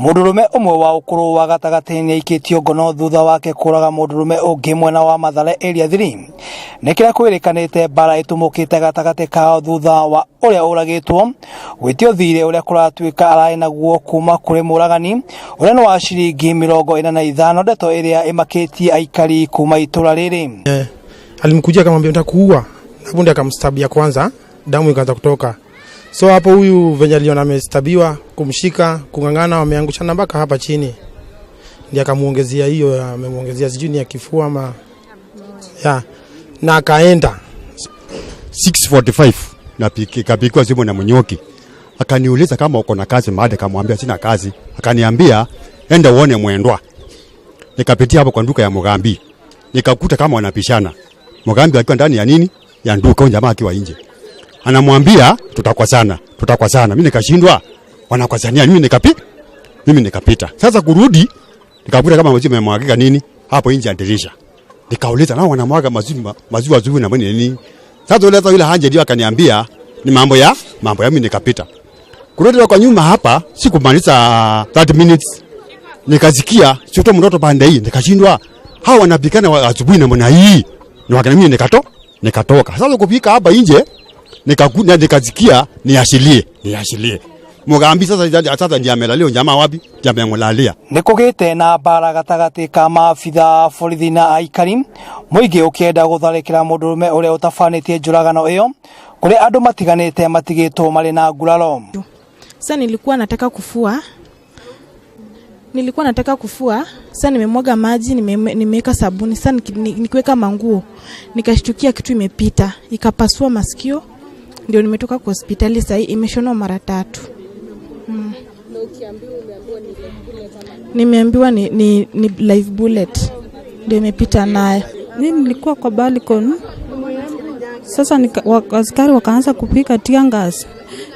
Mũndũrũme ũmwe wa ũkũrũ wa gatagatĩ nĩ aikĩtio ngono thutha wake kũraga mũndũrũme ũngĩ mwena wa Mathare Area 3. Nĩ kĩrĩa kwĩrĩkanĩte mbara ĩtumũkĩte gatagatĩ kao thutha wa ũrĩa ũragĩtwo gwĩtio thirĩ ũrĩa kũratuĩka ararĩ naguo kuma kũrĩ mũragani ũrĩa nĩ wa ciringi 45, ndeto ĩrĩa ĩmakĩtie aikari kuma itũra rĩrĩ. Alimkujia akamwambia, "Nitakuua." Hapo ndiye akamstabia kwanza, damu ikaanza kutoka. So hapo huyu venye aliona amestabiwa, kumshika, kung'ang'ana, wameangushana mpaka hapa chini, ndiye akamuongezea hiyo, amemuongezea sijui ni ya kifua ama ya na akaenda. 6:45 na kapigiwa simu na Munyoki, akaniuliza kama uko na kazi mahali, akamwambia sina kazi. Akaniambia, "Enda uone Mwendwa." Nikapitia hapo kwa duka ya Mugambi, nikakuta kama wanapishana, Mugambi akiwa ndani ya nini ya duka, huyu jamaa akiwa nje, anamwambia, "Tutakwasana, tutakwasana." Mimi nikashindwa wanakwasania, mimi nikapita. Sasa kurudi nikakuta kama maziwa yamemwagika nini hapo nje ya dirisha. Nikauliza, nao wanamwaga maziwa maziwa asubuhi na nini nini? Sasa yule hanje ndio akaniambia ni mambo ya. Mimi nikapita. Kurudi kwa nyuma hapa sikumaliza 30 minutes, nikasikia sio mtoto pande hii, nikashindwa hao wanapikana asubuhi na mbona hii ni wakina. Mimi nikatoka. Sasa kufika hapa nje nikakuja nikasikia niashilie niashilie Mugambi. Sasa ndiye amelalia jamaa wapi? Jamaa amelalia. Nĩ kũgĩte na mbara gatagatĩ ka maabitha a borithi na aikari, mũingĩ ũkĩenda gũtharĩkĩra mũndũrũme ũrĩa ũtabanĩtie njũragano ĩyo, kũrĩa andũ matiganĩte matigĩtwo marĩ na nguraro. Sasa nilikuwa nataka kufua, nilikuwa nataka kufua. Sasa nimemwaga maji, nimeweka sabuni. Sasa nikiweka manguo, nikashtukia kitu imepita ikapasua masikio, ndio nimetoka kwa hospitali sahii, imeshonwa mara tatu. Nimeambiwa ni live bullet ndio imepita nayo. Mimi nilikuwa kwa balcony. Sasa askari wakaanza kupiga tear gas.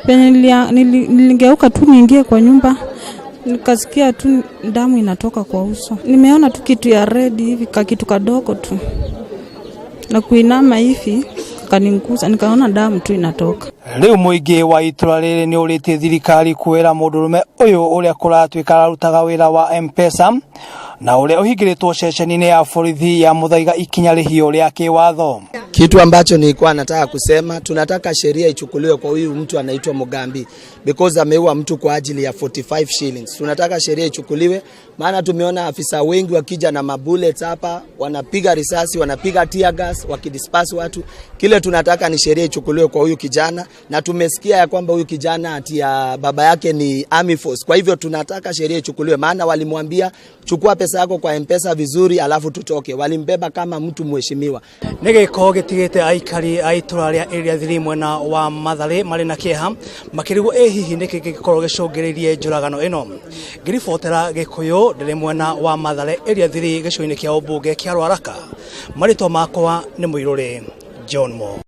Penye niligeuka tu niingie kwa nyumba, nikasikia tu damu inatoka kwa uso. Nimeona tu kitu ya red hivi, kakitu kadogo tu, na kuinama hivi kaningusa, nikaona damu tu inatoka. Rĩu mũingĩ wa itũra rĩrĩ nĩ ũrĩtie thirikari kwĩra mũndũrũme ũyũ ũrĩa kũratuĩka ararutaga wĩra wa M-Pesa na ũrĩa ũhingĩrĩtwo ceceni-inĩ ya borithi ya Muthaiga ikinya rĩhiũ rĩa kĩwatho. Kitu ambacho nilikuwa nataka kusema, tunataka sheria ichukuliwe kwa huyu mtu anaitwa Mugambi because ameua mtu kwa ajili ya 45 shillings. Tunataka sheria ichukuliwe, maana tumeona afisa wengi wakija na mabullets hapa, wanapiga risasi, wanapiga tear gas, wakidisperse watu. Kile tunataka ni sheria ichukuliwe kwa huyu kijana, na tumesikia ya kwamba huyu kijana ati ya baba yake ni Army Force. Kwa hivyo tunataka sheria ichukuliwe, maana walimwambia, "Chukua pesa yako kwa M-Pesa vizuri, alafu tutoke." Walimbeba kama mtu mheshimiwa. Nĩ gĩko gĩtigĩte aikari a itũra rĩa Area 3 mwena wa Mathare marĩ na kĩeha, makĩrigwo ĩ hihi nĩkĩ gĩgĩkorwo gĩcũngĩrĩirie njũragano ĩno. Ngĩribotera Gĩkũyũ ndĩrĩ mwena wa Mathare Area 3 gĩcigo-inĩ kĩa ũmbunge kĩa Rwaraka, marĩtwa makwa nĩ Mũirũrĩ John Mo.